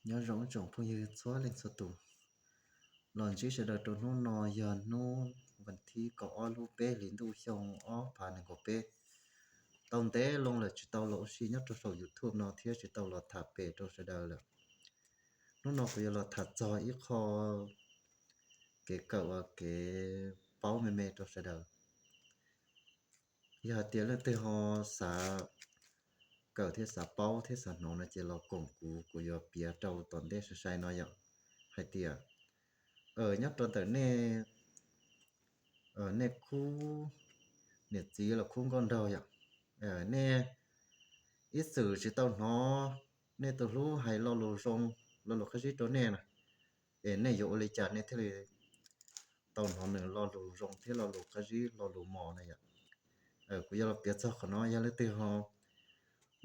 Nyob zoo ib tsoom phooj ywg txhua leej txhua tus, los ntsib sawv daws rau hnub no yog hnub vas thib kaum ob lub peb hlis ntuj xyoo ob phav nees nkaum peb. Tau ntev loo lawm tsis tau los ua si nyob rau saum YouTube no thiab tsis tau los tham pem rau sawv daws lawm. Hnub no kuv yuav los tham txog ib qho kev kawm uas kev paub me me rau sawv daws. Yog hais tias leej twg ho xav kawm thiab xav paub thiab xav hnov no ces los koom kuv, kuv yuav piav rau tom ntej sai sai no yom, hais tias nyob rau ntawm nej, nej khub niam txiv los khub nkauj nraug yom, nej ib txwm tsis tau hnov nej tus hlub hais lo lus zoo, lo lus qab zib rau nej na, es nej yuav ua li cas nej thiaj li tau hnov nws lo lus zoo thiab lo lus qab zib lo lus mos na yom. Kuv yuav los piav txog qhov no, yog leej twg ho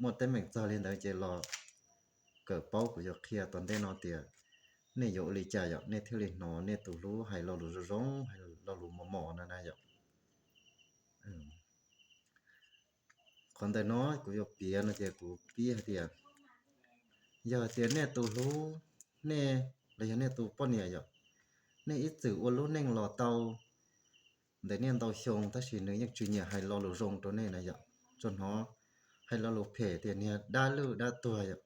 muaj teeb meem txog li ntawd ces los kawm paub kuv yuav qhia tom ntej no tias nej yuav ua li cas yom nej thiaj li hnov nej tus hlub hais lo lus zoo zoo, hais lo lus mos mos no na yom. Qhov ntawm no kuv yuav piav no ces kuv pib hais tias, yog tias nej tus hlub, nej los yog nej tus poj niam yom, nej ib txwm ua lub neej los tau ntawm niaj ntau xyoo tab sis nws yeej tsis nyiam hais lo lus zoo rau nej na yom, tsuas hnov hais lo lus phem tias niag dab lwj dab tuag yom,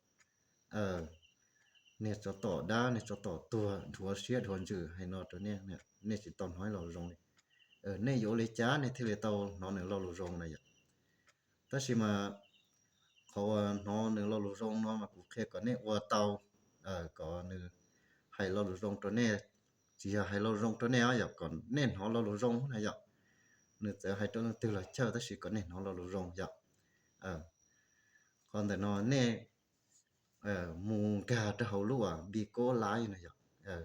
niag tsov tom dab, niag tsov tom tuag, dhuav siab dhuav ntsws hais no rau nej, nej tsis tau hnov lo lus zoo li. Nej yuav ua li cas nej thiaj li tau hnov nws lo lus zoo na yom? Tab sis mas qhov uas hnov nws lo lus zoo no mas kuv qhia kom nej ua tau, kom nws hais lo lus zoo rau nej, tsis yog hais lo lus zoo rau nej os, yog kom nej hnov lo lus zoo na yom. Nws txawm hais rau leej twg los chawj tab sis kom nej hnov lo lus zoo yom. Qhov ntawm no nej mus nkag rau hauv lub uas Bigo Live no yom,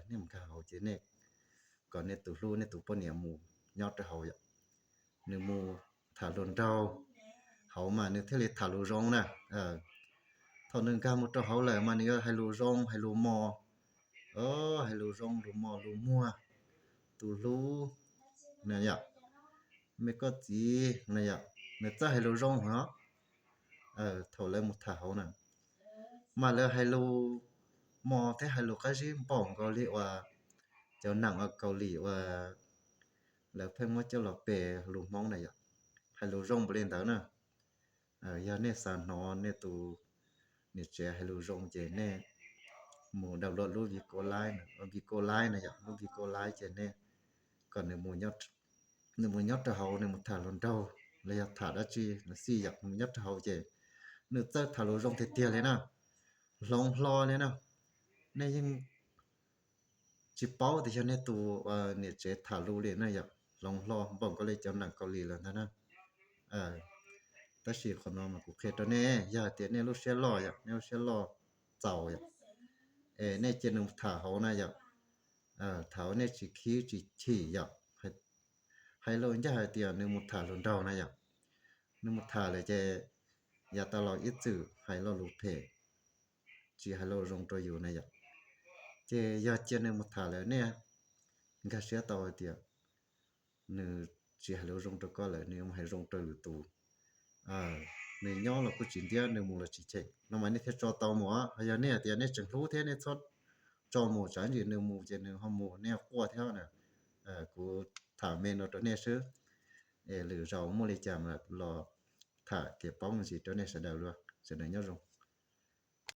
nej mus nkag hauv ces nej kom nej tus hlub nej tus poj niam mus nyob rau hauv yom, nws mus tham hluas nraug hauv mas nws thiaj li tham lus zoo na. Thaum nws nkag mus rau hauv lawm mas nws yuav hais lus zoo hais lus mos, hais lus zoo lus mos lus muag, tus hlub na yom, me koj txiv na yom, nws txawj hais lus zoo hos. Thaum lawv mus tham hauv na, mas lawv hais lus mos thiab hais lus qab zib npaum nkaus li uas cov nam uas Kaus Lim uas lawv pheej muab coj los pe lus Hmoob na yom, hais lus zoo npaum li ntawd na. Yog nej xav hnov nej tus niam tsev hais lus zoo ces nej mus download lub Bigo Live, Bigo Live na yom, lub Bigo Live ces nej kom nws mus nyob rau hauv, nws mus tham hluas nraug los yog tham dab tsi los xij yom, nws mus nyob rau hauv ces nws txawj tham lus zoo tiag tiag li na, hloov hlo li na. Nej yeej tsis paub tias yog nej tus niam tsev tham lus li na yom, hloov hlo npaum nkaus li cov nam Kaus Lim lawm ntag na. Tab sis qhov no mas kuv qhia rau nej, yog hais tias nej lub siab loj yom, nej lub siab loj txaus yom, es nej cia nws mus tham hauv na yom. Tham hauv nej tsis khib tsis chim yom, hais lus ncaj hais tias nws mus tham hluas nraug na yom, nws mus tham lawm ces yav tas los ib txwm hais lo lus phem, tsis hais lo zoo rau yus na yom. Ces yog cia nws mus tham lawm nej nkag siab tau hais tias nws tsis hais lus zoo rau koj lawm, nws yuav mus hais zoo rau lwm tus, nws nyob los kuj tsis ntiab, nws mus los tsis cheem no mas nej thiaj tso tau mus. Ho yog nej hais tias nej tseem hlub thiab nej txhob tso mus, tsam ntsis nws mus ces nws ho mus nej quaj thiab na. Kuv tham me no rau nej xwb, es lwm zaus muaj li cas mas los tham kev paub me ntsis rau nej sawv daws dua, sawv daws nyob zoo.